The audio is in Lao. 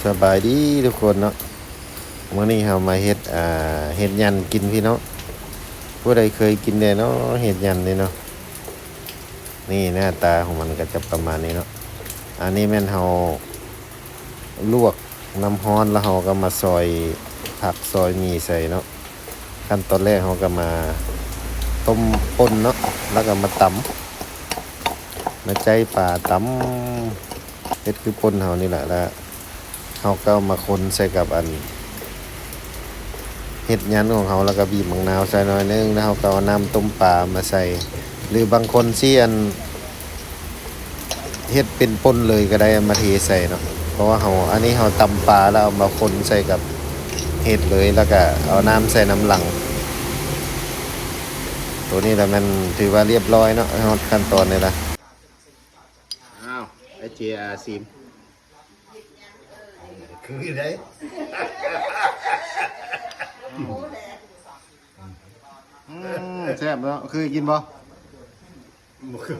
ສະບາຍດີທຸກຄົນເນາະ, ມື້ນີ້ເຮົາມາເຮັດ ອ່າ ເຫັດຫຍັນກິນພີ່ນ້ອງ. ຜູ້ໃດເຄີຍກິນແດ່ເນາະ ເຫັດຫຍັນນີ້ເນາະ? ນີ້ໜ້າຕາຂອງມັນກໍຈະປະມານນີ້ເນາະ. ອັນນີ້ແມ່ນເຮົາລວກນ້ຳຮ້ອນ ແລ້ວເຮົາກໍມາຊອຍຜັກຊອຍໝີ່ໃສ່ເນາະ. ຂັ້ນຕອນແລກເຮົາກໍມາຕົ້ມປົ່ນເນາະ ແລ້ວກໍມາຕຳ ມາໃຈປາຕຳ ເຮັດຄືປົ່ນເຮົານີ້ແຫຼະ ແລ້ວເຮົາກໍເອົາມາຄົນໃສ່ກັບອັນເຫັດຫຍັນຂອງເຮົາ ແລ້ວກໍບີບໝາກນາວໃສ່ໜ້ອຍໜຶ່ງ ແລ້ວເຮົາກໍເອົານ້ຳຕົ້ມປາມາໃສ່ ຫຼືບາງຄົນຊິອັນ ເຮັດເປັນປົ່ນເລີຍກໍໄດ້ ເອົາມາເທໃສ່ເນາະ. ເພາະວ່າເຮົາ ອັນນີ້ເຮົາຕຳປາແລ້ວເອົາມາຄົນໃສ່ກັບເຫັດເລີຍ ແລ້ວກະເອົານ້ຳໃສ່ນຳຫຼັງ. ໂຕນີ້ລະແມ່ນຖືວ່າລຽບຮ້ອຍເນາະ ຮອດຂັ້ນຕອນນີ້ລະ. ອ້າວ ໄອ້ເຈອາຊີມ ຄືໄດ້ ອືມ ແຊບເນາະ ເຄີຍກິນບໍ່? ບໍ່ເຄີຍ